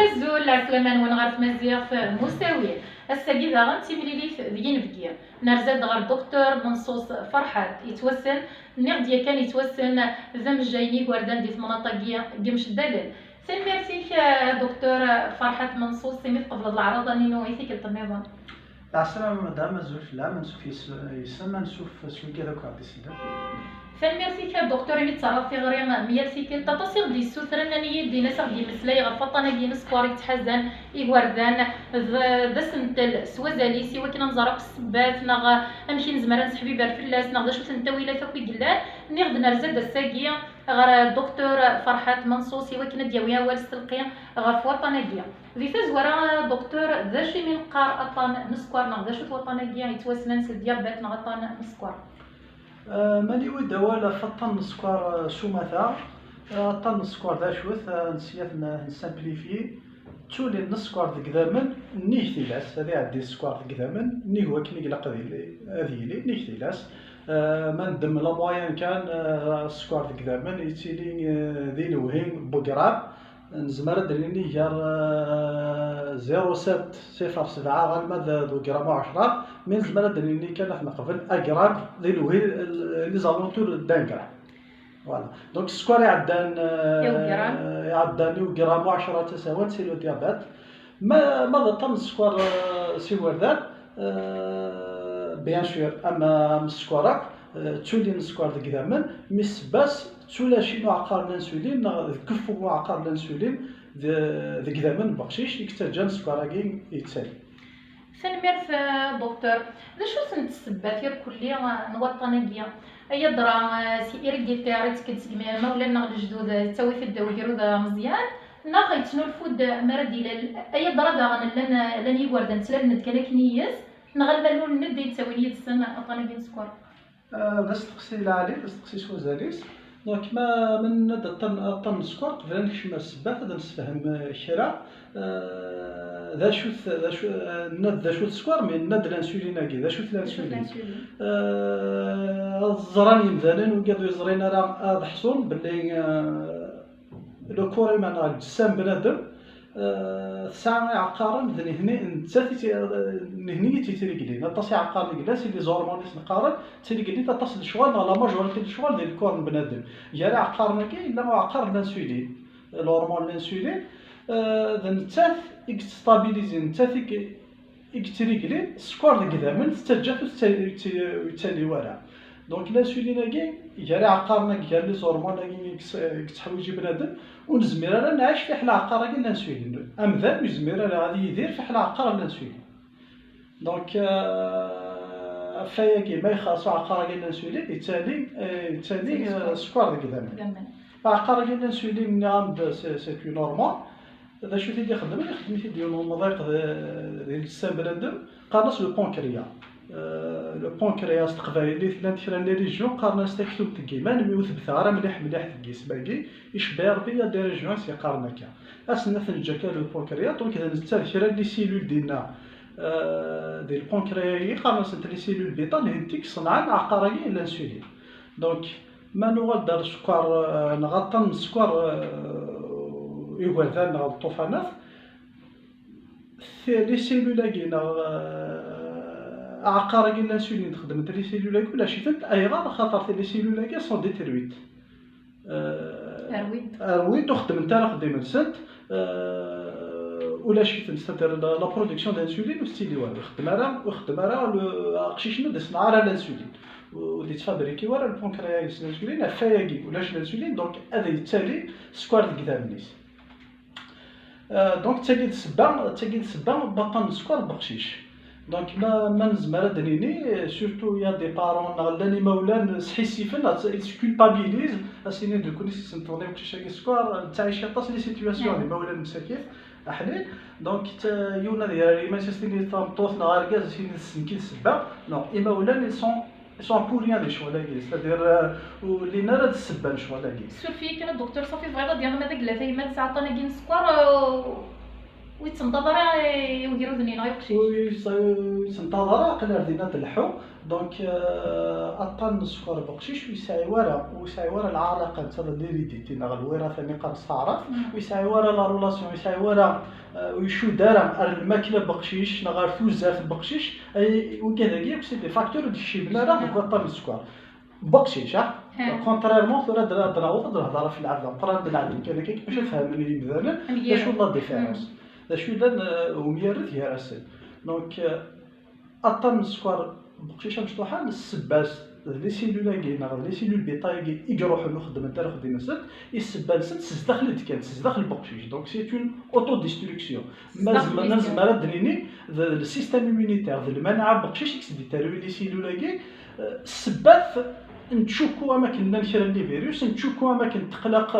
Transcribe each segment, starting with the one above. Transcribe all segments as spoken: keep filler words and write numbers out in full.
Azul, lɛeslama-nwen ɣer tmaziɣt n Musawi. Ass-agi daɣen d timlilit d yinebgi. Nerza-d ɣer Docteur Menṣuṣ Ferḥat, yettwassen, nniɣ-d yakan yettwassen d amejjay n yigerdan di temnaḍt-agi n Yemceddalen. Tanemmirt-ik, a Docteur Ferḥat Menṣuṣ, imi tqebleḍ leɛraḍa-nni i tikkelt-nniḍen. Lɛeslama madam, azul fell-am, ansuf yes-, yes-m, ansuf s wigad akk ɣ-d-isellen. Tanemmirt-ik a Docteur imi d-ttarraḍ tiɣri myal tikkelt. Aṭas i ɣ-d-yessutren, nnan-iyi-d, in-as a ɣ-d-yemmeslay ɣef waṭṭan-agi n sskeṛ i yettḥazan igerdan, d, d asentel s wazal-is i wakken ad nẓer akk ssebbat neɣ amek i nezmer ad nesseḥbiber fell-as neɣ d acu-ten ttawilat akk i yellan. Nniɣ-d nerza-d ass-agi ɣer Docteur Ferḥat Menṣuṣ i wakken ad d-yawi awal s telqi ɣef waṭṭan-agi. Di tazwara a Docteur, d acu imi neqqar aṭṭan n sskeṛ neɣ d acu-t waṭṭan-agi yettwassnen s diabète neɣ aṭṭan n sskeṛ? Euh, mani wid awal ɣef aṭṭan n sskeṛ, euh, s umata, euh, aṭṭan n sskeṛ d acu-t, euh, nesya ad n-, nessimplifyi, ttulin n sskeṛ deg idammen, nnig tilas, ad iɛeddi sskeṛ deg idammen, nnig wakken i ilaq ad yili, ad yili, nnig tilas. Euh, ma neddem la moyenne kan, euh, sskeṛ deg idammen yettili, euh, di lewhi n ugram, nezmer ad d-nini gar, euh, zéro sept, sifeṛ sebɛa, alma d, d ugram u ɛecṛa, mi nezmer ad d-nini kan ad t-neqbel agram di lewhi, euh, les alentours d'un gramme. Voilà. Donc, sskeṛ iɛeddan, euh, I ugram. Iɛeddan i ugram u ɛecṛa d tasawant, c'est le diabète. Ma, ma d aṭṭan n sskeṛ, euh, s igerdan, euh, bien sûr, am, am sskeṛ akk, euh, ttulin sskeṛ deg idammen, mi ssebba-s d tulacin uɛeqqar n l'insuline, neɣ deg uffu uɛeqqar n l'insuline, de-, deg idammen n weqcic i yettaǧǧan sskeṛ-agi yettali. Tanemmirt, a Docteur. D acu-tent ssebbat irkelli, eh, n waṭṭan-agi? Ay adra, eh, si héréditaire, yettekk-d seg imawlan neɣ lejdud, eh, yettawi-t-id ugrud ameẓyan, neɣ yettnulfu-d mi ara d-ilal? Ay adra daɣen llan, eh, llan yigerdan ttlalen-d kan akken i yis, neɣ alma lulen-d i yettawin yid-sen aṭṭan-agi n sskeṛ? Ah, d asteqsi lɛali, d asteqsi s wazal-is. Donc, ma, ma nenna-d aṭṭan, aṭṭan n sskeṛ, qbel ad nekcem ar ssebbat, ad nessefhem, eh, kra. Eh, d acu-t, d acu, eh, nenna-d d acu-t sskeṛ, mais nenna-d l'insuline-agi. D acu-t l'insuline? Eh, ad ẓran yimdanen, wigad ur yeẓrin ara ad ḥṣun belli, eh, le corps humain, neɣ lǧessa n bnadem, eh, tesɛa iɛeqqaren d nehni, nettat i tt-, eh, nehni i tt-ittriglin. Aṭas iɛeqqaren i yellan, si les hormones i s-neqqaren, ttriglin aṭas n lecɣal, neɣ la majorité n lecɣal di le corps n bnadem. Gar iɛeqqaren-agi, yella uɛeqqar n l'insuline, l'hormone l'insuline, eh, d nettat i yestabilizin, nettat i y-, i yettriglin sskeṛ deg idammen, tettaǧǧa-t ur tettali, ur yettali wara. Donc, l'insuline-agi, gar iɛeqqaren-agi, gar les hormones-agi i yetteḥwiǧ i bnadem, ur nezmir ara ad nɛic fiḥel aɛeqqar-agi n l'insuline. Amdan ur yezmir ara ad yidir fiḥel aɛeqqar n l'insuline. Donc, euh, ɣef wayagi, ma ixaṣ uɛeqqar-agi n l'insuline, yettali, eh, yettali, eh, sskeṛ deg idammen. Aɛeqqar-agi n l'insuline, nniɣ-am-d, c'est, c'est une hormone. D acu i t-id-ixeddmen? Ixeddem-it-id yiwen umḍiq di, di lǧessa n bnadem, qqaren-as le pancréas. Euh, le pancréas s teqbaylit, llant kra n les régions qqaren-as taktubt n yiman, mi ur tebta ara mliḥ mliḥ deg yisem-agi, icebba Rebbi, il y a des régions i s-yeqqaren akka. Asen ad t-neǧǧ akka le pancréas, donc d netta d kra n les cellules dinna, euh, di le pancréas-agi, qqaren-asent les cellules bêta, d nehenti i iṣenɛen aɛeqqar-agi n l'insuline. Donc, ma nuɣal-d ar sskeṛ, eh, neɣ aṭṭan n sskeṛ, eh, igerdan neɣ lṭufanat, ti-, les cellules-agi neɣ, eh, aɛeqqar-agi n l'insuline, xeddment les cellules-agi ulac-itent. Ayɣer? Axaṭer ti-, les cellules-agi sont détruites. Eh, rwint. Rwint, ur xeddment ara axeddim-nsent. Eh, ulac-itent, c'est-à-dire la, la production d'insuline ur tettili wara, ur ixeddem ara, ur ixeddem ara le, aqcic-nni ur d-iṣenneɛ ara l'insuline, ur d-yettfabriki wara le pancréas s l'insuline, ɣef wayagi ulac l'insuline, donc ad yettali sskeṛ deg idammen-is. Eh, donc d tagi d ssebba, d tagi d ssebba n waṭṭan n sskeṛ n weqcic. Donc, ma, ma nezmer ad d-nini, surtout il y a des parents, neɣ llan imawlan sḥissifen, ils se culpabilisent, ad s-inin d nekkni i s-issenṭḍen i uqcic-agi sskeṛ, nettɛic aṭas les situations, mm, d imawlan msakit, aḥlil. Donc, t-, yiwen ad yerr iman-is, ad s-tini tameṭṭut neɣ argaz, ad s-yini d ssebba. Non, imawlan, ils sont, ils sont pour rien di ccɣel-agi, c'est-à-dire, euh, ur llin ara d ssebba n ccɣel-agi. Suref-iyi kan a Docteur, safi tebɣiḍ ad d-tiniḍ ma d agla tayemmat tesɛa aṭṭan-agi n sskeṛ, euh, Ur yettenṭaḍ ara i ugrud-nni neɣ i uqcic. Ur yettenṭaḍ ara, aql-ar dinna ad d-lḥu. Donc, euh, aṭṭan n sskeṛ n uqcic ur yesɛi wara, ur yesɛi wara lɛalaqa netta d l'hérédité neɣ lwirata mi qqaren s taɛrabt, ur yesɛi wara la relation, ur yesɛi wara, euh, ur icudd ara ar lmakla n uqcic neɣ ar tuzert n uqcic. Ay, wigad-agi akk c'est des facteurs ur d-kcimen ara deg waṭṭan n sskeṛ. Beqcic, ah? Contrairement tura ad d-naweḍ ad d-nehder ɣef lɛebd ameqqran d lɛebd kan akka, bac ad fehmen yimdanen d acu la différence. D acu yellan umyarred gar-asen. Donc, aṭṭan n sskeṛ beqcic amecṭuḥan, ssebba-s d les cellules-agi neɣ d les cellules bêta-agi i iruḥen ur xeddment ara axeddim-nsent, i ssebba-nsent s zdaxel i d-kkant, s zdaxel beqcic. Donc c'est une autodestruction. Ma nezmer ad d-nini d le système immunitaire, d lmanɛa beqcic i s-d-ittarwi les cellules-agi. Ssebbat, nettcukku am akken llan kra n les virus, nettcukku am akken teqlaq,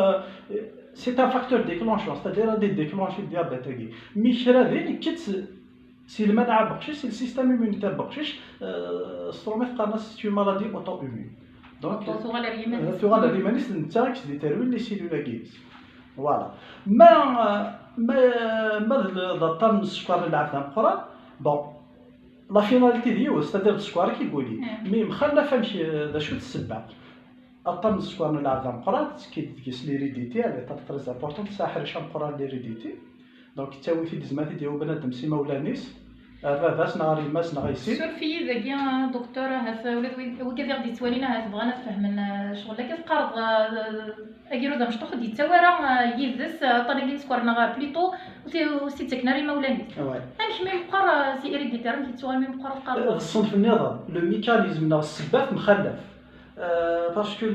c'est un facteur déclencheur, c'est-à-dire ad d-déclencher diabète-agi. Mi kra din, yekkat si lmanɛa beqcic, si le système immunitaire beqcic, s trumit qqaren-as c'est une maladie auto-immune. Donc, tuɣal ar yiman-is, tuɣal ar yiman-is, d netta i s-d-ittarwin les cellules-agi. Voilà. Ma, ma, ma d aṭṭan n sskeṛ n lɛebd ameqqran, bon, la finalité d yiwet, c'est-à-dire d sskeṛ i k-iwulin. Mais mxallaf amek, d acu-tt ssebba? Aṭṭan n sskeṛ n lɛebd ameqqran, tettekki-d deg-s l'hérédité, elle est très importante, tesɛa aḥric ameqqran l'hérédité. Donc yettawi-t-id, yezmer ad t-id-yawi bnadem s imawlan-is, ar baba-s neɣ ar yemma-s neɣ ar yessi. Suref-iyi dagi, a docteur, ahat ula d wid, wigad i ɣ-d-yettwalin ahat bɣan ad fehmen, eh, ccɣel-agi teqqareḍ, eh, agrud amecṭuḥ ur d-yettawi ara, eh, yid-s, eh, aṭṭan-agi n sskeṛ neɣ plutôt ur t-, ur s-t-id-ttaken ara imawlan-is. Amek mi meqqer, eh, c'est héréditaire, amek yettuɣal mi meqqer teqqareḍ? Eh, d ṣṣenf nniḍen, le mécanisme neɣ ssebba temxallaf. Euh, parce que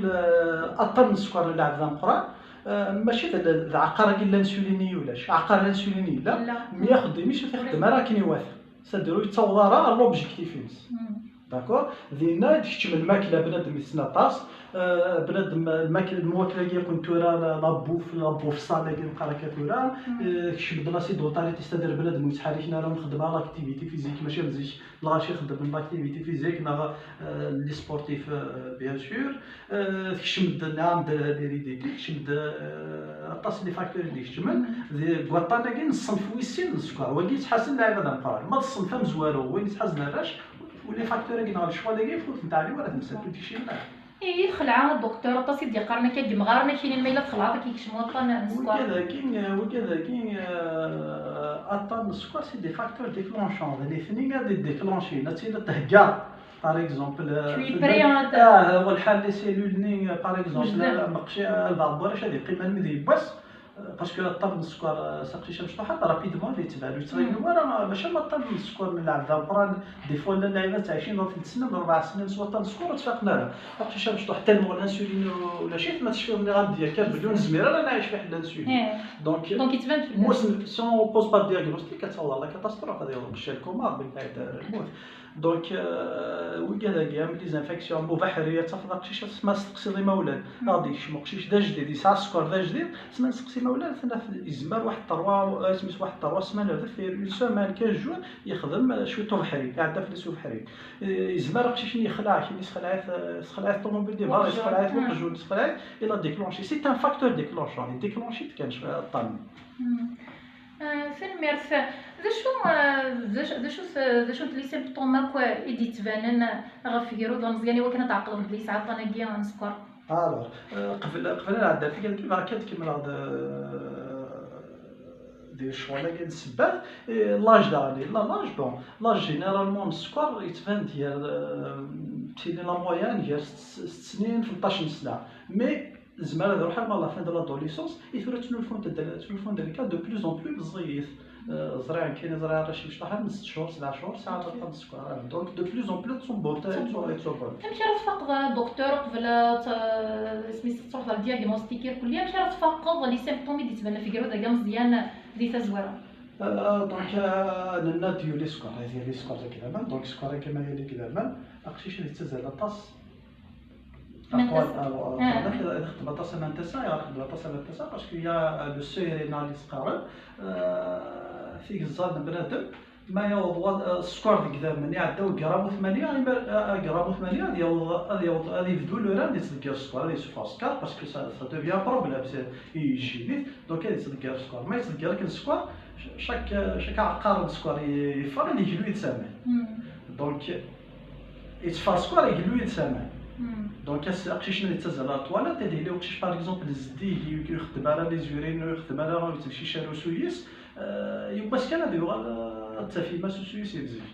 aṭṭan n sskeṛ n lɛebd ameqqran, euh, mačči d, d aɛeqqar-agi n l'insuline i ulac. Aɛeqqar n l'insuline yella, mi axeddim-is ur t-ixeddem ara akken iwata. C'est-à-dire ur yettaweḍ ara ɣer l'objectif-ines. D'accord? Dinna i d-keččmen lmakla, bnadem yessen aṭas, euh, bnadem, lmakla, lmawakla-agi akk n tura, la, la bouffe, la bouffe sale-agi neqqar akka tura, euh, tekcem-d la sédentarité, c'est-à-dire bnadem ur yettḥerriken ara, ur nxeddem ara l'activité physique, mačči am zik. Lɣaci xeddmen l'activité physique neɣ, euh, les sportifs, euh, bien sûr. Euh, tekcem-d, nɛam, d l'hérédité, tekcem-d, euh, aṭas n les facteurs i d-ikeččmen. Deg waṭṭan-agi n ṣṣenf wis sin n sskeṛ, wagi yettḥazen lɛibad ameqqran. Ma d ṣṣenf amezwaru, win yettḥazen arrac, u les facteurs-agi neɣ lecɣal-agi, ur ten-teɛni wara temsalt, ur d-ikcim ara. Ihi d lxelɛa a docteur, aṭas i d-yeqqaren akka deg yemɣaren, ad k-inin ma yella txelɛeḍ ad k-yekcem waṭṭan n sskeṛ. Wigad-agi, wigad-agi, euh, aṭṭan n sskeṛ c'est des facteurs déclenchants, d nitni ad d-déclencher, ad tiliḍ theggaḍ, par exemple, euh, tu es prêt, ah, wa lḥal les cellules-nni, euh, par exemple, meqci, euh, lbeɛḍ n warrac ad yeqqim almi d yiwwas. Parce que aṭṭan n sskeṛ, euh, s aqcic amecṭuḥ, rapidement ad yettban, ur yettɣimi wara, maca ma aṭṭan n sskeṛ n lɛebd ameqqran, des fois llan lɛibad ttɛicin ɣef telt snin, rebɛa snin s waṭṭan n sskeṛ ur ttfaqen ara. Aqcic amecṭuḥ, tellement l'insuline ulac-it, ma tecfiḍ nniɣ-am-d yakan belli ur nezmir ara ad nɛic fiḥel l'insuline. Donc, donc yettban fell-as. Si on pose pas de diagnostic, ad taweḍ ɣer la catastrophe, ad yaweḍ uqcic ar lkuma, Rebbi yebɛed lmut. Donc, euh, wigad-agi, am les infections, am ubeḥri, ad tafeḍ aqcic, asma testeqsiḍ imawlan, ad d-yekcem uqcic d ajdid, yesɛa sskeṛ d ajdid, asma nesteqsi imawlan, ad t-naf yezmer waḥed trois, isem-is waḥed trois semaines ar deffir, une semaine, quinze jours, yexdem, euh, cwiṭ ubeḥri, iɛedda fell-as ubeḥri. Euh, yezmer aqcic-nni yexleɛ, kini yessexleɛ-it, euh, yessexleɛ-it ṭumubil di berra, yessexleɛ-it uqjun, yessexleɛ-it, il a déclenché. C'est un facteur déclenchant, il déclenché-t kan, euh, aṭṭan. Ah, tanemmirt. D acu, ah, d acu, d acu, d acu n les symptômes akk i d-yettbanen ɣef ugrud ameẓyan i wakken ad tɛeqleḍ belli yesɛa aṭṭan-agi n sskeṛ? Alors, euh, qbel, qbel ad nɛeddi ar tikkelt-agi, bɣiɣ kan ad kemmleɣ d, di ccɣel-agi n ssebbat. Et l'âge daɣen, yella l'âge, bon, l'âge généralement n sskeṛ yettban-d gar, euh, tili la moyenne gar sett, sett snin, tleṭṭac n sna. Mais nezmer ad nruḥ arma la fin de l'adolescence, i tura ttnulfun-d, ttnulfun-d les cas de plus en plus meẓẓiyit. Euh, ẓriɣ nekkini, ẓriɣ arrac imecṭaḥen n sett cchur, sebɛ cchur, sɛan aṭṭan n sskeṛ. Donc de plus en plus ttṣubbun, ttṣubbun. Amek ara tfaqeḍ a docteur qbel ad t-, isem-is ad truḥeḍ ɣer diagnostic irkelli, amek ara tfaqeḍ les symptômes i d-yettbanen ɣef ugrud-agi ameẓyan di tazwara? Euh, donc, euh, nenna-d yuli sskeṛ, ad yali sskeṛ deg laman, donc sskeṛ-agi ma yali deg laman, aqcic ad yettazzal aṭas. Ad ixeddem aṭas aman n tasa, ad ixeddem aṭas aman n tasa, parce que y a, euh, le seuil rénal i s-qqaren, euh, tigeẓẓal n bnadem, Ma yaweḍ wa- sskeṛ deg idammen, iɛedda ugramu tmanya, imar agramu tmanya ad yaweḍ ad yaweḍ ad yebdu l'heure ad yettḍeggir sskeṛ, ad yessufeɣ sskeṛ, parce que ça, ça devient un problème, c'est i yicinit. Donc ad yettḍeggir sskeṛ, ma yettḍeggir akken sskeṛ, chaque chaque aɛeqqar n sskeṛ yeffeɣ ad yeglu yid-s aman. Donc yetteffeɣ sskeṛ, yeglu yid-s aman. Donc aqcic-nni ad yettazzal ɣer ṭṭwalat, ad yili uqcic par exemple zeddig, ur ixeddem ara les urines, ur ixeddem ara, ur yettbeccic ara usu-is, yiwwas kan ad yuɣal ad taf yemma-s usu-is yebzeg.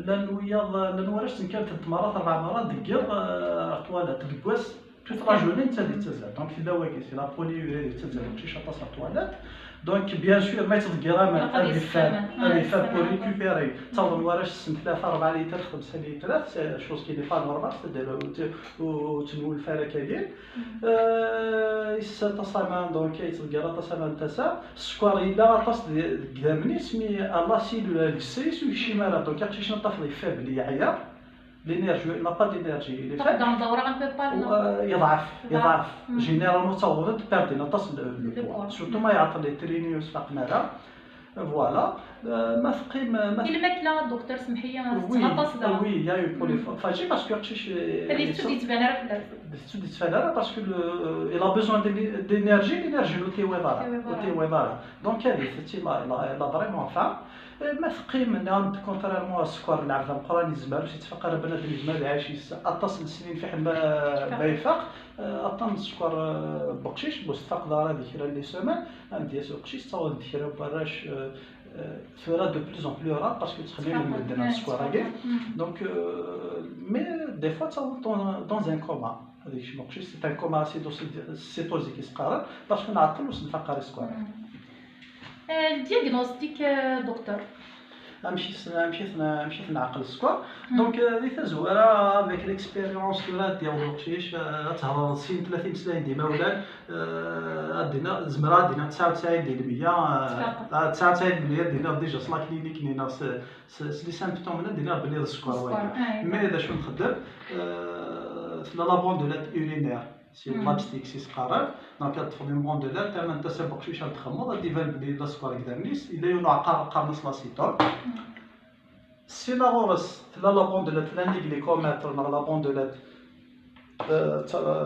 Llan wiyaḍ, llan warrac ttenkaren-d merra, rebɛa merra deg yiḍ ɣer ṭṭwalat deg wass. Toute la journée netta ad yettazzal. Donc tella wagi, c'est la polyurie, ad yettazzal uqcic aṭas ɣer ṭṭwalat. Donc bien sûr ma yettḍeggir aman ad yeffad, ad yeffad pour récupérer. Ttawḍen warrac ssent tlata rebɛa litrat, xemsa litrat, c'est chose qui n'est pas normale, c'est-à-dire ur ttnulfa ara kagin. Yessers aṭas aman, donc yettḍeggir aṭas aman n tasa. Sskeṛ yella aṭas deg idammen-is, mi la cellule deg ssayes ur yekcim ara, donc aqcic-nni ad t-tafeḍ yeffaibli, yeɛya. L'énergie, il n'a pas d'énergie, il est faible. Yeḍɛef, yeḍɛef. Généralement ttawḍen-d perdent aṭas n le poids, surtout ma iɛeṭṭel yettrini ur sfaqen ara. Voilà. Ma teqqim ma... I lmakla, docteur, semmeḥ-iyi, tettett aṭas daɣen. Oui, il y a eu polyphagie parce que aqcic ad yettu d-yettban ara fell-as. Ur d-yettban ara parce que il a besoin d'énergie, l'énergie ur t-yewwiḍ ara. Donc elle est vraiment faim. Ma teqqim, nniɣ-am-d, contrairement à sskeṛ, lɛebd ameqqran yezmer ur s-yettfaq ara bnadem, yezmer ad iɛic yis aṭas n snin fiḥel ma yefaq. Aṭṭan n sskeṛ n weqcic ur s-tfaqeḍ ara di kra n les semaines, ad am-d-yas uqcic, ttawḍen-d kra n warrac, tura de plus en plus rare parce que ttxemmimen medden ɣef sskeṛ-agi. Donc mais des fois ttawḍen dans un coma. Ad yekcem uqcic, c'est un coma acido-, cétosique i s-qqaren, parce que nɛeṭṭel ur s-nfaq ara i sskeṛ-agi. Le diagnostic, docteur. Amek i s-, amek i t-, amek i t-neɛqel sskeṛ? Donc di tazwara, avec l'expérience, tura ad d-yaweḍ uqcic, ad thedreḍ sin tlata imeslayen d imawlan, ad d-iniɣ, zemreɣ ad d-iniɣ tesɛa u tesɛin di lmeyya, tesɛa u tesɛin di lmeyya ad d-iniɣ déjà s la clinique-nni neɣ s s les symptômes-nni ad d-iniɣ belli d sskeṛ wagi. Mais d acu nxeddem? Tella la bandelette urinaire. C'est labstick i s-qqaren. Donc ad teṭṭfeḍ une bandelette, tama n tasa n uqcic ad txemmeḍ, ad d-iban belli yella sskeṛ deg idammen-is, yella yiwen uɛeqqar qqaren-as l'acétone. Sina ɣur-s tella la bandelette, tella nnig glycomètre neɣ la bandelette, d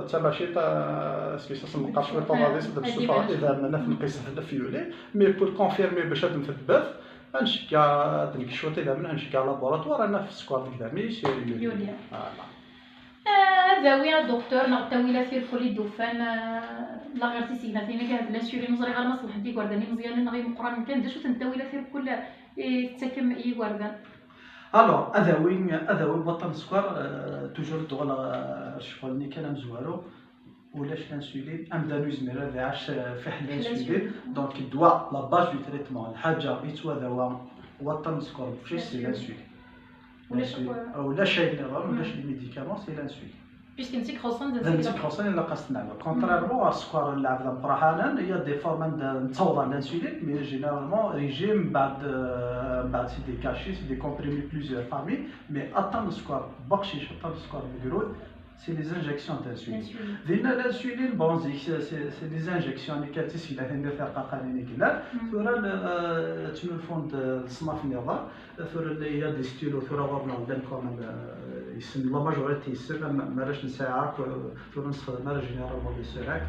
tamacint, s-, neqqar cwiṭ aḍad-is, ad d-nessufeɣ idammen, ad t-nqis d lefyuli, mais pour confirmer bac ad nfeddbet, ad nceggeɛ, ad d-nekk cwiṭ idammen, ad nceggeɛ laboratoire, ad naf sskeṛ deg idammen-is, yuli. Voilà. Ad awi a docteur neɣ ttawilat irkul i d-ufan, la ɣer tisegnatin-agi, had l'insuline, ur ẓriɣ ara ma ṣebḥent igerdan imeẓyanen neɣ imeqqranen kan, d acu-ten ttawilat irkul i tettakem i yigerdan? Alors ad awi, ad awi waṭṭan n sskeṛ, toujours ad uɣaleɣ ar ccɣel-nni kan amezwaru. Ulac l'insuline, amdan ur yezmir ad iɛac fiḥel l'insuline. Donc ddwa, la base du traitement, lḥaǧa yettwadawa waṭṭan n sskeṛ n uqcic, c'est l'insuline. Ulac ayen nniḍen, ulac les médicaments, c'est l'insuline. Puisque netta i ixuṣṣen d netta i ixuṣṣen ilaq ad s-tneɛmeḍ. Contrairement ɣer sskeṛ n lɛebd ameqqraḥanen, il y a des formes anda nettaweḍ ɣer l'insuline, mais généralement régime, mbeɛd, mbeɛd c'est des cachets, c'est des comprimés, plusieurs familles, mais aṭṭan n sskeṛ n uqcic, aṭṭan n sskeṛ n ugrud, c'est les injections d'insuline. Dinna l'insuline, bon, zik c'est, c'est, c'est les injections, nekk d tisegnatin d tirqaqanin i yellan. Tura ttnulfun-d leṣnaf nniḍen. Tura il y a des stylos, tura ɣur-neɣ llan quand même, yessen la majorité, yessen, ma, ma arac nesɛa akk, tura nessexdem ara généralement les Serac.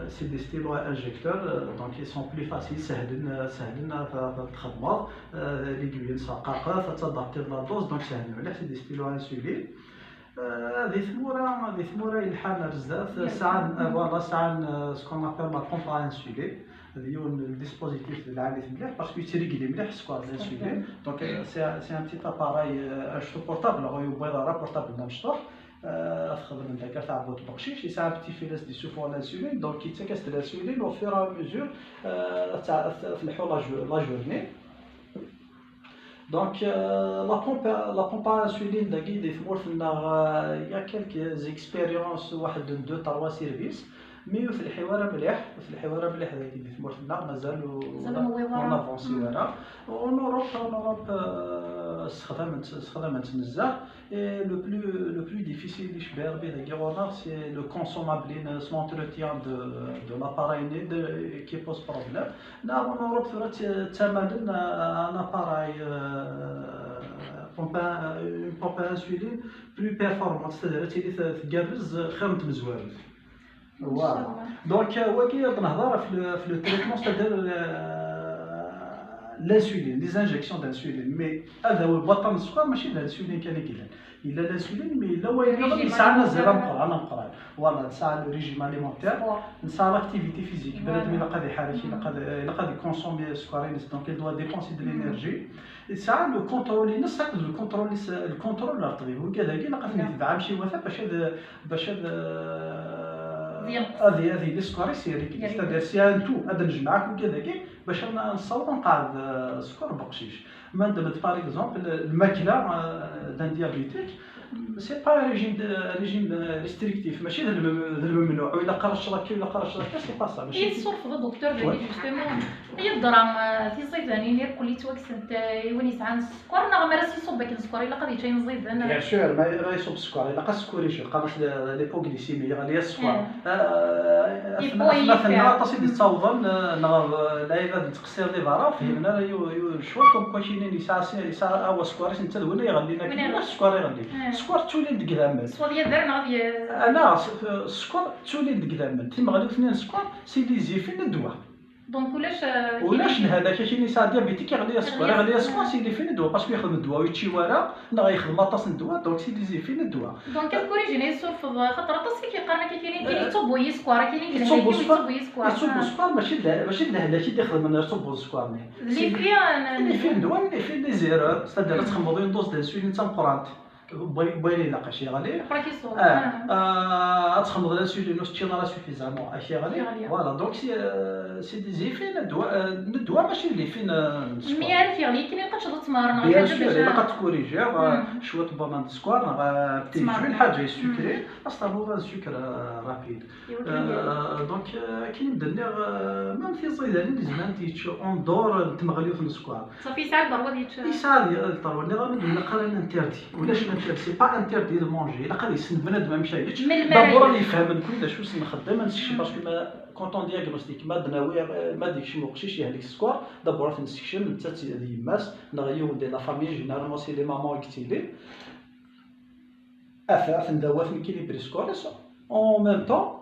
C'est des stylos à injecteur, donc ils sont plus faciles, sehlen, sehlen ad, ad, ad txedmeḍ. L'aiguille-nni tettadaptiḍ la dose, donc sehlen mliḥ, c'est des stylos à insuline. Di tmura, di tmura yelḥan ar zdat, sɛan, voilà, sɛan ce qu'on appelle la pompe à insuline. D yiwen n dispositif d lɛali mliḥ, parce que yettrigli mliḥ sskeṛ d l'insuline. Donc c'est, c'est un petit appareil, acu, portable, ur yewwiḍ ara, portable d amecṭuḥ. Ad t-xedmen d akka, taɛebbuḍt n uqcic, yesɛa un petit fil as-d-yessuffuɣ l'insuline, donc yettak-as-d l'insuline au fur et à mesure ad tleḥḥu la journée. Donc la pompe, la pompe à insuline dagi di tmurt-nneɣ, il y a quelques expériences, waḥed n deux, trois services. Mi ur telḥi ara mliḥ, ur telḥi ara mliḥ dagi di tmurt-nneɣ, mazal ur n'avanci ara. En Europe, en Europe, euh, sexdament, sexdament nezzeh. Et le plus, le plus difficile, je vais dire, c'est le consommable, c'est l'entretien de, de l'appareil qui pose problème. Là, en Europe, c'est un appareil, euh, pompe, une pompe à insuline plus performante, c'est-à-dire, c'est, c'est, voilà. Donc, euh, wagi ad nehḍer ɣef le, ɣef le traitement, c'est-à-dire, euh, l'insuline, les injections d'insuline. Mais ad awiɣ waṭṭan n sskeṛ, mačči d l'insuline kan i yellan. Yella l'insuline, mais yella wayen nniḍen yesɛan azal ameqqran, ameqqran. Voilà, nesɛa le régime alimentaire, nesɛa l'activité physique. Bnadem ilaq ad iḥerrek, ilaq ad, ilaq ad iconsomme sskeṛ-ines, donc il doit dépenser de l'énergie. Yesɛa le contrôle-ines akked le contrôle, le contrôle n ṭṭbib. Wigad-agi ilaq ad ten-itbeɛ amciwata bac ad, bac ad, ad, ad yili sskeṛ-is irigli. C'est-à-dire, si un tout, ad nejmeɛ akk wigad-agi bac ad nessaweḍ ad nqeɛɛed, euh, sskeṛ n uqcic. Ma ndemed, par exemple, lmakla, euh, d'un diabétique, c'est pas un régime de, un régime, euh, restrictif, mačči d lmem-, d lmemnuɛ, u ilaq ara teččeḍ akka, u ilaq ara teččeḍ akka, c'est pas ça, mačči. I tessurfeḍ, docteur, dagi, justement, yeḍra, euh, tiẓidanin irkelli ttwakksent, euh, i win yesɛan sskeṛ, neɣ mi ara s-iṣubb akken sskeṛ, ilaq ad yečč ayen ẓiden? Bien sûr, ma, ma iṣubb sskeṛ, ilaq ad s-corriger, qqaren-as l-, l'hypoglycémie, yeɣli-as sskeṛ. Euh, atma, atmaten-nneɣ aṭas i d-yettawḍen, euh, neɣ, euh, lɛibad nettqeṣṣir di berra, ur fhimen ara yu-, yu-, cwiṭ comme quoi kinin yesɛa si-, yesɛa awa sskeṛ-is netta d win ay iɣellin akken, win ur sskeṛ iɣelli. Sskeṛ ttullin deg idammen. Swaḍ yader neɣ ad y- Ah, neɣ s-, sskeṛ ttullin deg idammen. Timeɣliwt-nni n sskeṛ, c'est des effets n ddwa. Donc ulac, euh, ulac lehna, kinin yesɛa diabétique, iɣelli-as sskeṛ, iɣelli-as sskeṛ, c'est des effets n ddwa, parce que yexdem ddwa ur yečči wara, neɣ yexdem aṭas n ddwa, donc c'est des effets n ddwa. Donc ad corriger, ad yessurfeḍ, xaṭer aṭas i k-yeqqaren akka kinin, kinin yettṣubbu-yi sskeṛ, kinin yettṣubbu-yi sskeṛ. Yettṣubbu sskeṛ, mačči d, mačči d lehlak i d-ixedmen yettṣubbu sskeṛ-nni. L'effet n ddwa, l'effet des erreurs, c'est-à-dire ad txedmeḍ une dose d'insuline d tameqqrant. Win ilaq ad yeɣli. Après, il sort. Ah, ad txedmeḍ l'insuline, ur teččiḍ ara suffisamment, ad yeɣli. Voilà, donc c'est, euh, c'est des effets n ddwa, euh, n ddwa, mačči d l'effet n, n sskeṛ. Mi ara yeɣli, akken ilaq ad teččeḍ ttmer neɣ lḥaǧa. Bien sûr, ilaq ad tcorrigiḍ, euh, cwiṭ n waman n sskeṛ neɣ, euh, petit jus, lḥaǧa yessucré, ad s-ternuḍ un sucre, euh, rapide. Euh, donc, euh, akken i d-nniɣ, euh, même tiẓidanin zemrent ad yečč en dehors n tmeɣliwt n sskeṛ. Safi yesɛa lḍerwa ad yečč. Yesɛa lḍerwa, nniɣ-am-d ur ilaq ara un interdit. Ulac l'interdit, c'est pas interdit de manger. Ilaq ad yessen bnadem amek ara yečč. D'abord ad yefhem nekni d acu s-nxeddem, ad nessekcem, parce que ma, quand on diagnostique, ma d-nawi, ma d-yekcem uqcic yehlek sskeṛ, d'abord ad t-nessekcem, nettat d yemma-s, neɣ yiwen de la famille, généralement c'est les mamans i yettilin. Ad t-, ad ten-dawi, ad ten-équilibrer sskeṛ-is, en même temps,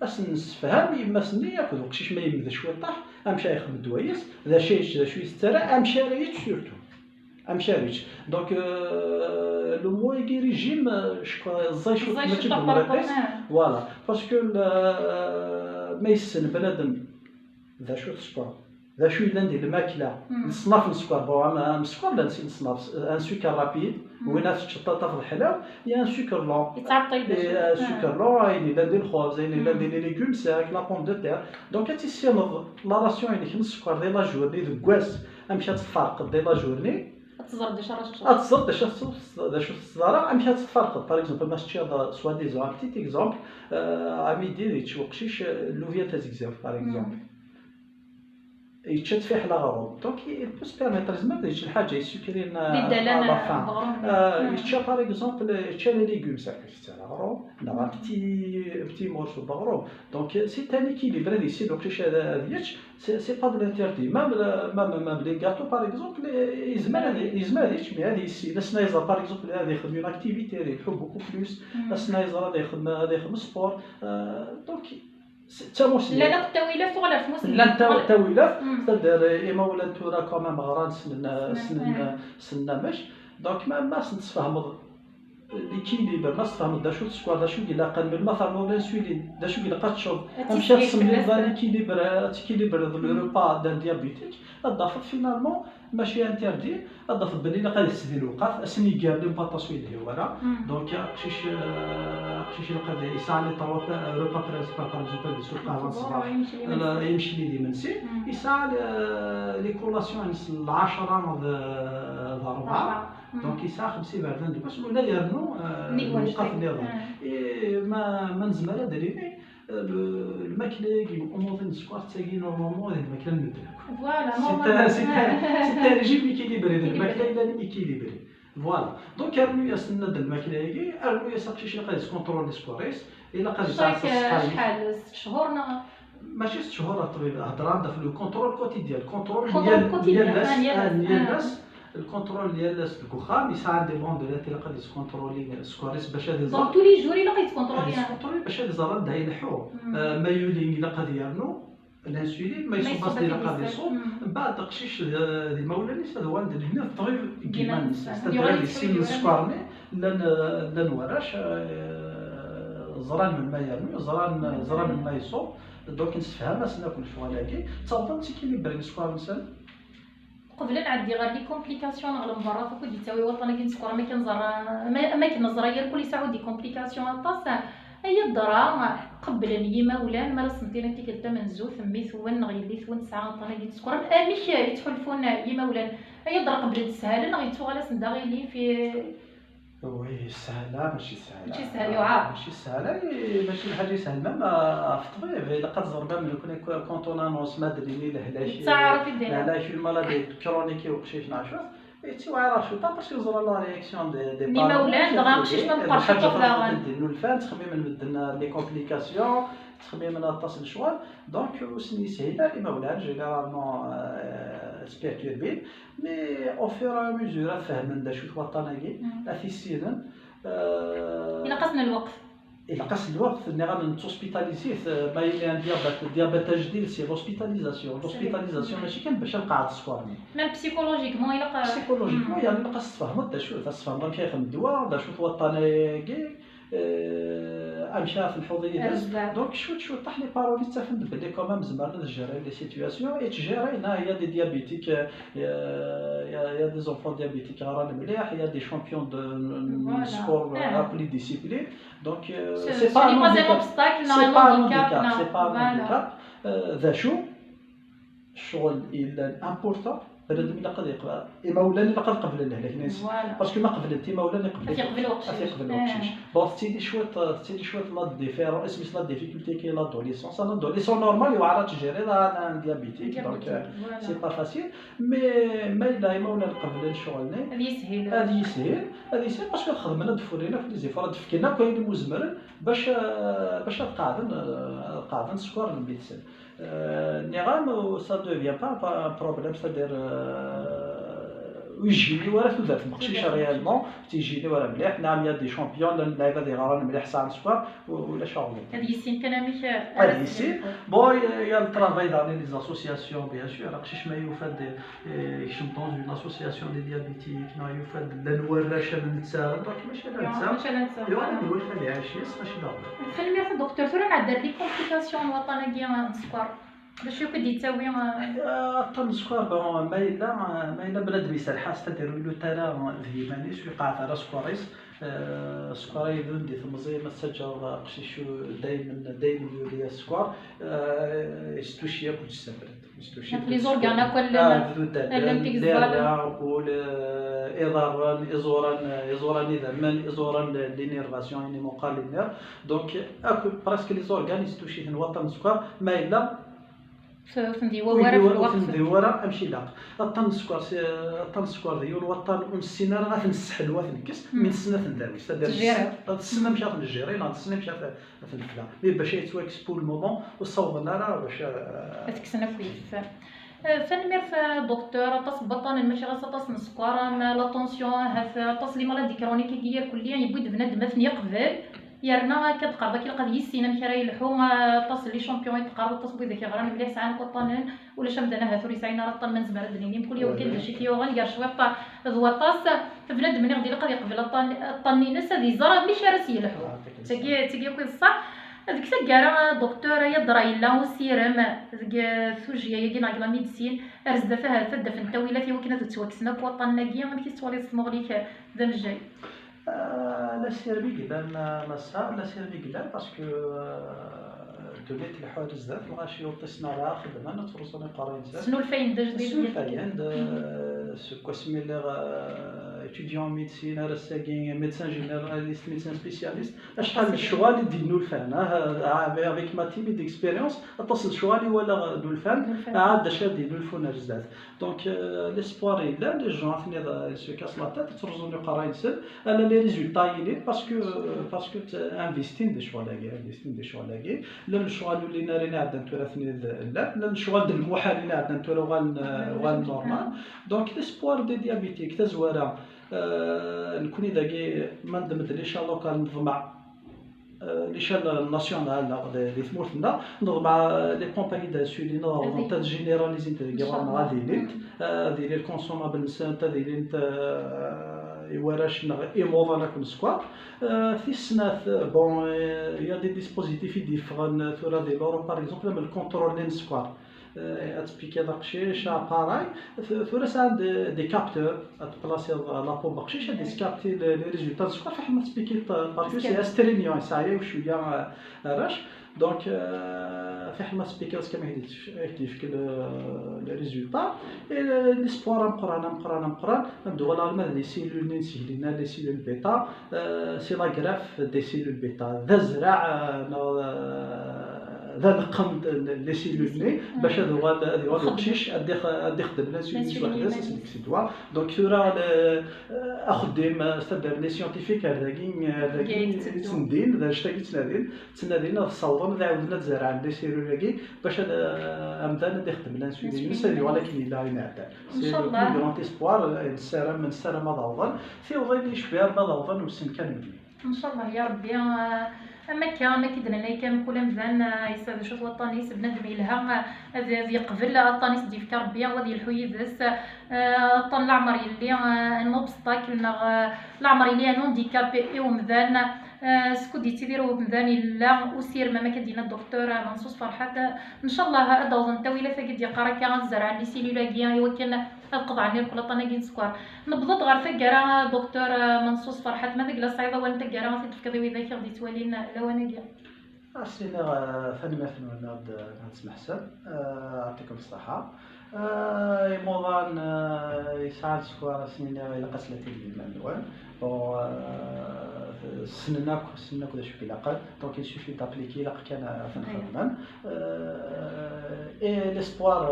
ad sen-nessefham i yemma-s-nni akked uqcic ma yemmed cwiṭaḥ, amek ara yexdem ddwa-is, d acu ara yečč, d acu i tettara, amek ara yečč surtout. Amek ara yečč. Donc, euh, le mot-agi régime, euh, je crois, ẓẓay cwiṭ, ẓẓay mačči cwiṭ deg lemriq-is. Voilà. Parce que, euh, ma yessen bnadem d acu-t sskeṛ, d acu yellan di lmakla, leṣnaf n sskeṛ, bon, am, am sskeṛ llan sin leṣnaf, un sucre rapide, win ara teččeḍ ad tafeḍ ḥlaw, il y a un sucre lent. Yettɛeṭṭil bac, un sucre lent, ayen yellan di lxubz, ayen yellan di les légumes secs, la pomme de terre. Donc, ad tissineḍ la ration-inek n sskeṛ di la journée, deg wass, amek ad tt-tferqeḍ di la journée. Ad teẓreḍ d acu ara teččeḍ. Ad teẓreḍ d acu ara teččeḍ, d acu teẓra, amek ad tt-tferqeḍ. Par exemple, ma teččiḍ, euh, soi-disant, un petit exemple, euh, à midi, yečč uqcic, euh, llubya tazegzawt, par exemple. Yečča-tt fiḥel aɣrum. Donc, il peut se permettre, yezmer ad yečč lḥaǧa yessucrén, euh, à la fin. Euh, yečča, par exemple, yečča les légumes secs, yečča aɣrum, neɣ un petit, un petit morceau d'aɣrum. Donc, c'est un équilibre, ad yessin uqcic ad, ad yečč, c'est, c'est pas de l'interdit. Même, euh, même, même les gâteaux, par exemple, yezmer ad, yezmer ad yečč, mais ad yessin. Ass-nni yeẓra, par exemple, ad yexdem une activité, ad ileḥḥu beaucoup plus. Ass-nni yeẓra ad yexdem, ad yexdem sport. Euh, donc, d tamussni. Llan akk ttawilat tuɣal ar tmussni. Llan ttaw-, ttawilat, c'est-à-dire, euh, imawlan tura quand même ɣran, ssnen, ssnen, ssnen amek. Donc, ma, ma sen-tesfehmeḍ l'équilibre, ma tesfehmeḍ d acu-t sskeṛ, d acu i ilaqen, melmi ternuḍ l'insuline, d acu i ilaq ad teččeḍ, amek ad tessemlileḍ l'équilibre, ad tekilibreḍ le repas d'un diabétique, ad d-tafeḍ finalement mačči interdit. Ad d-tafeḍ belli ilaq ad yesseddi lewqat, ass-nni gar les pâtes ur yelhi wara. Donc, aqcic, euh, aqcic ilaq ad yesɛa les trois repas principaux, par exemple, ad yesɛu lqahwa n ṣṣbeḥ, imekli d imensi. Yesɛa, euh, les collations n lɛecṛa d, d ṛebɛa. Donc, yesɛa xemsa iberdan deg wass, wala yernu, euh, lewqat nniḍen. Et ma, ma nezmer ad d-nini, Lmakla-agi n umuḍin n sskeṛ d tagi normalement d lmakla n medden akk. Voilà, c'est un régime équilibré, d lmakla yellan équilibré. Voilà. Donc rnu-yas-nna-d lmakla-agi, rnu-yas aqcic ilaq ad yeskunṭruli sskeṛ-is, ilaq ad yesɛu ṣṣeḥḥa. Acḥal, sett chhur neɣ? Mačči sett chhur a ṭṭbib, hedṛeɣ-d ɣef le contrôle quotidien, le contrôle n yal ass. Le contrôle n yal ass deg uxxam, yesɛa des banderettes ilaq ad yeskunṭruli sskeṛ-is bac ad iẓer. Donc tous les jours ilaq ad yeskunṭruli. Ad yeskunṭruli bac ad iẓer anda ileḥḥu. Ma yuli ilaq ad yernu l'insuline, ma iṣubb-as ilaq ad iṣubb. Mbeɛd aqcic d imawlan-is ad uɣalen d lehna d ṭṭbib deg yiman-nsen, c'est-à-dire ad yessinen sskeṛ-nni. Llan warrac ẓran melmi yernu, ẓran ẓran melmi iṣubb. Donc nessefham-asen akk lecɣal-agi, ttawḍen ttikilibrin sskeṛ-nsen. Qbel ad nɛeddi ɣer les complications neɣ lembarrat akk i d-yettawi waṭṭan-agi n sskeṛ, am akken neẓra, am akken neẓra irkul yesɛu des complications aṭas. Ay adra qeblen yimawlan mi ara sen-tiniḍ tikkelt tamenzut mmi-twen neɣ yelli-twen tesɛa aṭṭan-agi n sskeṛ, amek i ttḥulfun yimawlan? Ay adra qeblen-t shala neɣ yettuɣal-asen d aɣilif? Oui, shala, mačči shala. Mačči shala, yuɛer. Mačči shala, mačči d lḥaǧa isehlen même ɣef ṭṭbib. Ilaq ad teẓrem même nekkni quand on annonce ma d-nini lehlak, lehlak, une maladie chronique i uqcic neɣ cwiṭ, yettiwɛer cwiṭ parce que neẓra la réaction des parents. N yimawlan, dɣa aqcic ma meqqer ciṭuḥ daɣen. Nnulfan, ttxemmimen medden les complications, ttxemmimen aṭas n lecɣal. Donc ur sen-yeshil ara imawlan, généralement ttperturbin. Mais au fur et à mesure ad fehmen d acu-t waṭṭan-agi, ad t-issinen. Ilaq-asen lweqt. Ilaq-asen lweqt, nniɣ-am nettuspitalizit, ma yella un diabète, diabète ajdid, c'est l'hospitalisation. L'hospitalisation mačči kan bac ad nqeɛɛed sskeṛ-nni. Même psychologiquement ilaq. Psychologiquement, yeɛni ilaq ad s-tfehmeḍ d acu, ad s-tfehmeḍ amek ara xedmen ddwa, d acu-t waṭṭan-agi. Amek ara tenḥuḍ yid-s. Donc cwiṭ cwiṭ les parents ttafen-d belli quand même zemren ad gérer les situations, et ttgérin, il y a des diabétiques, il y a des enfants diabétiques ɣran mliḥ, il y a des champions de sport, aql-i discipline. Donc c'est pas un handicap, c'est pas un handicap. D acu? Ccɣel yellan important, bnadem ilaq ad yeqbel, imawlan ilaq ad qeblen lehlak-nsen. Parce que ma qeblen-t imawlan, iqbel-it uqcic. Bon, tettili cwiṭ, tettili cwiṭ la différence, isem-is la difficulté qui est l'adolescence. Un adolescent normal yewɛer ad t-tgériḍ, un diabétique, donc c'est pas facile. Mais ma yella imawlan qeblen ccɣel-nni, ad yishil, ad yishil parce que ad xedmen, ad d-ffurin akk les efforts, ad d-fken akk ayen umi zemren bac, bac ad qeɛden, ad qeɛden sskeṛ n mmi-tsen. Nniɣ-am, ça devient pas un problème, c'est-à-dire ur yejjini ara tudert n uqcic réellement, ur yejjini ara mliḥ. Nniɣ-am, il y a des champions, llan lɛibad yeɣran mliḥ sɛan sskeṛ, ulac aɣilif. Ad yissin kan amek. Ad yissin. Bon, il y a le travail dans les associations, bien sûr, aqcic ma yufa-d, yekcem dans une association des diabétiques, neɣ yufa-d llan warrac am netta, donc mačči ala netta. Yuɣal ad iwulef ad iɛic yes, mačči d aɣilif. Tanemmirt a docteur, tura nɛeddi ar les complications n waṭṭan-agi n sskeṛ. D acu akk i d-yettawi? Aṭṭan n sskeṛ, bon, ma yella, ma yella bnadem iserreḥ-as, c'est-à-dire ur ilut ara d yiman-is, ur iqeɛɛed ara sskeṛ-is. Sskeṛ-agi d win di temẓi, ma tettaǧǧaḍ aqcic daymen, daymen yuli-as sskeṛ, yestucci akk leǧsad. Les organes akk allen. Allen, tigẓalin, ul, iḍarren, iẓuran, iẓuran idammen, iẓuran n l'innervation, ayen imuqal l'innerve. Donc akk presque les organes yestucci-ten waṭṭan n sskeṛ, ma yella ur ten-d-yewwi wara amek ilaq. Aṭṭan n sskeṛ, aṭṭan n sskeṛ d yiwen waṭṭan ur nessin ara ad t-nesseḥlu, ad t-nekkes, mi nessen ad t-ndawi. C'est-à-dire tessen amek ad t-nejjiri, neɣ tessen amek ad t-nefla. Mais bac ad yettwakkes pour le moment ur ssawḍen ara bac ad t-kksen akk. Tanemmirt a docteur, aṭas n waṭṭanen, mačči ɣas aṭas n sskeṛ, am la tension, ahat aṭas n les maladies chroniques-agi irkelli yewwi-d bnadem ad ten-yeqbel. Yerna akka d-teqqareḍ, akka ilaq ad yissin amek ara yelḥu, aṭas n les champions i d-teqqareḍ, aṭas n widak yeɣran mliḥ sɛan waṭṭanen, ulac amdan ahat ur yesɛin ara aṭṭan, ma nezmer ad d-nini mkul yiwen kan d acu i t-yuɣen, gar cwiṭ d waṭas. Bnadem-nni ɣ-d ilaq ad yeqbel aṭṭan-ines, ad iẓer amek ara s-yelḥu. D tagi, d tagi akk i d ṣṣeḥ. Deg taggara, docteur, ay adra yella usirem deg tuji-agi neɣ deg la médecine, ar zdat ahat ad d-afen ttawilat i wakken ad ttwakksen akk waṭṭanen-agi, amek i tettwaliḍ s tmuɣli-k d amejjay? L'asirem i yellan, massa, l'asirem i yellan, parce que ddunit tleḥḥu ar zdat, lɣaci ur ṭṭisen ara, xeddmen, ttruẓun iqerra-nsen. Snulfayen-d ajdid. Snulfayen-d, seg wasmi lliɣ étudiant en médecine, ar ass-agi médecin généraliste, médecin spécialiste, acḥal n lecɣal i d-innulfan, ah, ah, avec ma timide expérience, aṭas n lecɣal i walaɣ nulfan, ah, d acu ad d-innulfun ar zdat. Donc, euh, l'espoir yellan, les gens, atni, euh, se cassent la tête, ttruẓun iqerray-nsen, ala les résultats yellan, parce que, euh, parce que, euh, investin di lecɣal-agi, investin di lecɣal-agi, llan lecɣal ur llin ara iɛeddan tura atni d, llan, llan lecɣal d lmuḥal iɛeddan tura uɣalen, euh, uɣalen normal. Donc, l'espoir des diabétiques, tazwara, euh, nekni dagi, ma ndemm-d l'échelle locale, neḍmeɛ, euh, l'échelle nationale, neɣ di, di tmurt-nneɣ, neḍmeɛ, euh, les pompes à insuline, neɣ ad généralisent deg iɣurn, ad ilint, euh, ad yili le consommable-nsent, ad ilint, euh, i warrac neɣ imuḍan akk n sskeṛ. Euh, tis snat, euh, bon, euh, il y a des dispositifs i d-yeffɣen, euh, tura di l'Europe, par exemple, am le contrôle n sskeṛ. Euh, ad tpikiḍ aqcic, appareil, t-, tura sɛan des, des capteurs, ad tplasiḍ la pompe aqcic, ad d-yeskapti les, les résultats n sskeṛ, fiḥel ma tpikiḍ, parce que c'est astreignant, yeɛya cwiya, euh, arrac. Donc, euh, fiḥel ma tpikiḍ, c'est comme i d-yefk le, les résultats. Et, euh, l'espoir ameqqran, ameqqran, ameqqran, ad d-uɣaleɣ alma d les cellules-nni n tgelda, les cellules bêta, euh, c'est la greffe des cellules bêta. D azraɛ, euh, neɣ, euh, d aleqqem n les cellules-nni, bac ad uɣal, ad yuɣal uqcic, ad ix-, ad ixdem l'insuline s weḥd-s, ad s-nekkes ddwa. Donc, tura, le, axeddim, euh, c'est-à-dire les scientifiques ar dagi, ar dagi i ttendin, d anect-agi i ttnadin, ttnadin ad ssawḍen, ad ɛawden ad zerɛen les cellules-agi, bac ad, euh, amdan ad ixdem l'insuline-ines, ad yuɣal akken yella ayen iɛeddan. C'est le plus grand espoir, euh, nessaram, nessaram ad awḍen. Tiwḍin icbi arma ad awḍen, wissen kan melmi. Ncallah ya Rebbi, ah, am akka, am akka i d-nenna akka, mkul amdan, ah, yesɛa d acu-t waṭṭan-is, bnadem yelha, ah, ad, ad yeqbel aṭṭan-is d-yefka Rebbi, u ad yelḥu yid-s. Ah, aṭṭan leɛmer yelli, ah, un obstacle, neɣ, ah, leɛmer yelli un handicap i umdan. Ah, skud yettidir umdan yella usirem, am akka d-yenna Docteur Mansus Ferḥat. Ncallah ad awḍen ttawilat-agi d-yeqqar akka, ad zerɛen les cellules-agi i wakken ad qeḍɛen irkel aṭṭan-agi n sskeṛ. Newweḍ-d ɣer taggara, Docteur Mansus Ferḥat, ma d agla tesɛiḍ awal n taggara ad t-id-tefkeḍ i widak i ɣ-d-yettwalin lawan-agi? Ad s-iniɣ, eh, tanemmirt-nwen ad, ad tesmeḥsem, eh, yeɛṭikum ṣṣeḥḥa. Eh, imuḍan, eh, yesɛan sskeṛ, ad sen-iniɣ ilaq ad slen i lmal-nwen. Bon, eh, ssnen akk, ssnen akk d acu i ilaqen. Donc, il suffit d'appliquer, ilaq kan ad ten-xedmen. Eh, et l'espoir,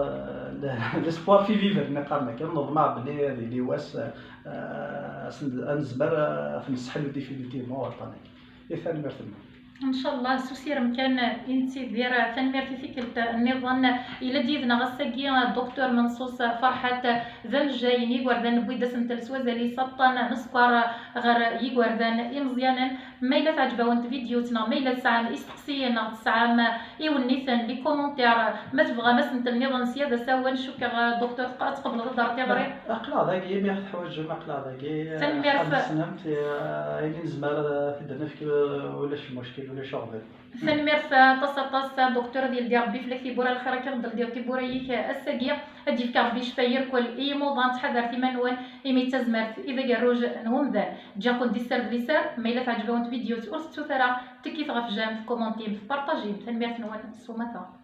eh, l'espoir fait vivre, nni qqaren akka, neḍmeɛ belli ad yili wass, eh, ad s-, ad nezmer, eh, ad t-nesseḥlu définitivement waṭṭan-agi. I tanemmirt-nwen. Ncallah, s usirem kan i nettidir. Tanemmirt i tikkelt nniḍen. Yella-d yid-neɣ ass-agi Docteur Mansus Ferḥat, d amejjay n yigerdan, newwi-d asentel s wazal-is aṭṭan n sskeṛ ɣer yigerdan imeẓyanen. Ma yella teɛǧeb-awen tvidyut, neɣ ma yella tesɛam isteqsiyen, neɣ tesɛam iwenniten, les commentaires, ma tebɣam asentel nniḍen sya d asawen, cukkeɣ, Docteur, tq-, ad tqebleḍ ad d-terreḍ tiɣri. Aql-aɣ dagi, mi ɣ-teḥwaǧem, aql-aɣ dagi. Tanemmirt. Ad tessnemt, eh, ayen i nezmer, eh, ad t-id-nefk, eh, ulac lmuckil, ulac aɣbel. Tanemmirt aṭas, aṭas, Docteur, ad yeldi Rebbi fell-ak tiwwura n lxir, akka i ɣ-d-teldiḍ tiwwura-ik ass-agi. Ad d-yefk Rebbi ccfa i irkel, i yimuḍan, ttḥadaret iman-nwen, imi d tazmert i d agerruj n umdan. Ǧǧiɣ-ken di sser d liser, ma yella teɛǧeb-awen tvidyut, ur tettut ara, tekkit ɣef j'aime, tkumantim, tparṭajim. Tanemmirt-nwen s umata.